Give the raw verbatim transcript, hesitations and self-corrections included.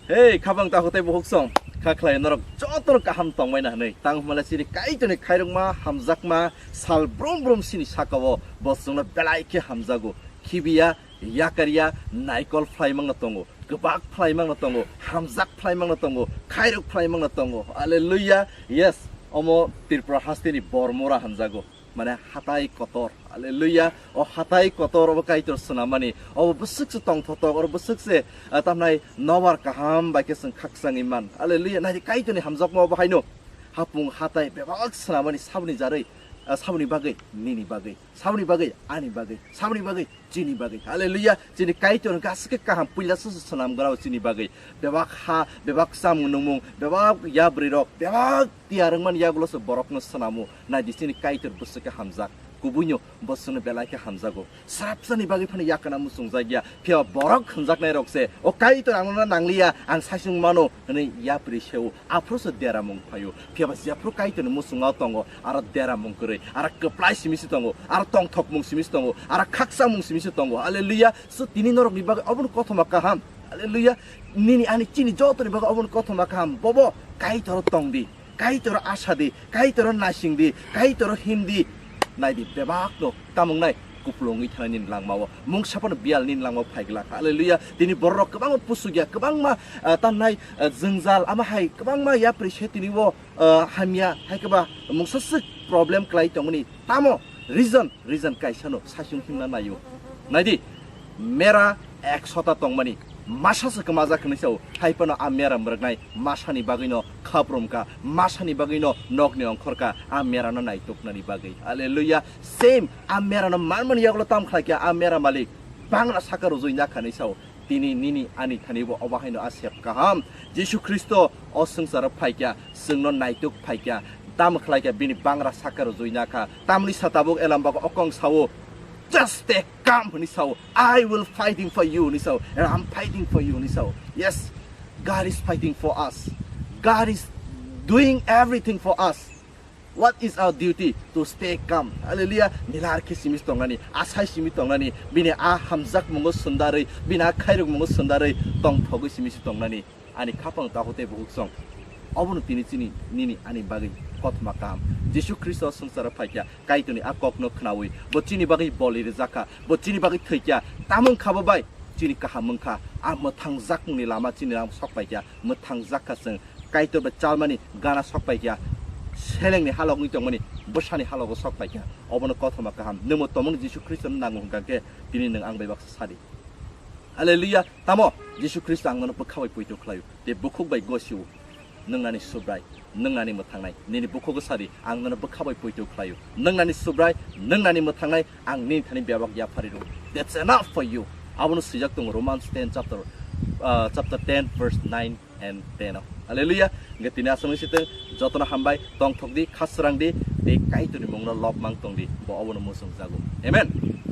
Hey, khabang takhuk tei bukhuk song, kha khlai norok joto no kaham tongmani hwnwi. Tang hwnba le chini Kaitorni khairokma, hamjakma sal brum brum chini saka-o bo chwngno belai khe hamjago. Khibiya, yakarya, naikol phlai mangno tongo, kwbak phlai mangno tongo, hamjak phlai mangno tongo, khairok phlai mangno tongo. Hallelujah. Yes, omo Tripura hasteni Bormura hamjago. Mane hatai kotor. Hallelujah. O hatai kotor obo Kaitor swnamani. Obo bwswk se tongthotok, oro bwswk se, ah, tamnai nobar kaham bai khe chwng khakchangwi man. Hallelujah. Naidi Kaitorni hamjakma obo haino. Hapung hatai bebak swnamani saboni jarwi, ah, saboni bagwi, nini bagwi, saboni bagwi, ani bagwi, saboni bagwi, chini bagwi. Hallelujah. Chini Kaitor hwnkhe aswk khe kaham puila se swnam grao chini bagwi. Bebak ha, bebak chamung nungmung, bebak yabrwi rok, bebak tiyar wngmani yagulo se borokno swnamo. Naidi chini Kaitor bwswk khe hamjak. Kubuino bo chwngno belai khe hamjago. Srapsani bagwi phano yakana muchungjakya. Phiya borok hwnjaknai rok se, "O Kaitor, ang nono nangliya, ang saichung mano," hwnwi yapri se-o. Aphuru se deramung phaio. Phiya ba jephuru Kaitorni muchungmao tongo, aro deramung kwrwi, aro kwplai simi se tongo, aro tongthokmung simi se tongo, aro khakchangmung simi se tongo. Hallelujah. So tini norokni bagwi obono kothoma kaham. Hallelujah. Nini ani chini jotoni bagwi obono kothoma kaham. Bobo Kaitor tong di. Kaitor asa di. Kaitor naising di. Kaitor him di. Nai di, bebak no tamung nai. Kuplungwi thana nini langmao. Mungsa phano biyal nini langmao phai glak. Hallelujah. Tini borok kwbangma pusugya, kwbangma, ah, tamnai, ah, jwngjal, ama hai kwbangma yapri se tini o, ah, hamya, hai khe ba mungsa swk problem klai tongmani. Tamo reason, reason kaisa no saichung himna naio. Naidi, mera ekshota tongmani, masa se kwmajak hinwi sao, hai phano a mera mwrwknai, masani bagwino khaprumka, masani bagwino nokni ongkhorka, a merano naituknani bagwi. Hallelujah. Same, a merano manmani yagulo tam khlaikha, a mera malik, bangra saka rujui nakha hinwi sao. Tini nini ani thani bo obo haino a sep kaham. Jisu Khristo o swngcharo phaikha, chwngno naituk phaikha, tamo khlaikha bini bangra saka rujui nakha. Tamni sa tabuk elam bago okong sao, "Just stay calm," hwnwi sao. "I will fighting for you," hwnwi sao. "And I'm fighting for you," hwnwi sao. Yes, God is fighting for us. God is doing everything for us. What is our duty? To stay calm. Hallelujah. Nilar khe simi tongnani, asai simi tongnani, bini a hamjak mungo sundarwi, bini a khairok mungo sundarwi tongthogwi simi si tongnani. Ani khapang takhuk tei bukhuk song. Obono tini chini nini ani bagwi kothoma kaham. Jisu Khristo swngcharo phaikha, Kaitorni a kokno khnaui, bo chini bagwi boli rwjakha, bo chini bagwi thwikha, tamung kha bo bai chini kaham wngkha. A mwthangjakmungni lama chini lam sok paikha, mwthangjakha chwng. Kaitor bai chalmani gana sok paikha, selengni halok wngwi tongmani bwsani halogo sok paikha. Obono kothoma kaham. Nwngbo tomungni Jisu Khristono nango hwnkha khe tini nwng ang bai baksa sadi. Hallelujah. Tamo Jisu Khristo ang nono bwkha bai poito khlaio, tei bukhuk bai gosio. Nwngnani Subrai, nwngnani mwthangnai, nini bukhugo sadi, ang nono bwkha bai poito khlaio. Nwngnani Subrai, nwngnani mwthangnai, ang nini thani bebak yaphariro. That's enough for you. Abono swijak tongo Romans ten chapter, ah, chapter ten verse nine and ten o. Hallelujah. Hingke tini aswk wngsi tong, jotono hambai, tongthok di, khasrang di, tei Kaitorni mungno lobmang tong di. Bo obono muchung jago. Amen.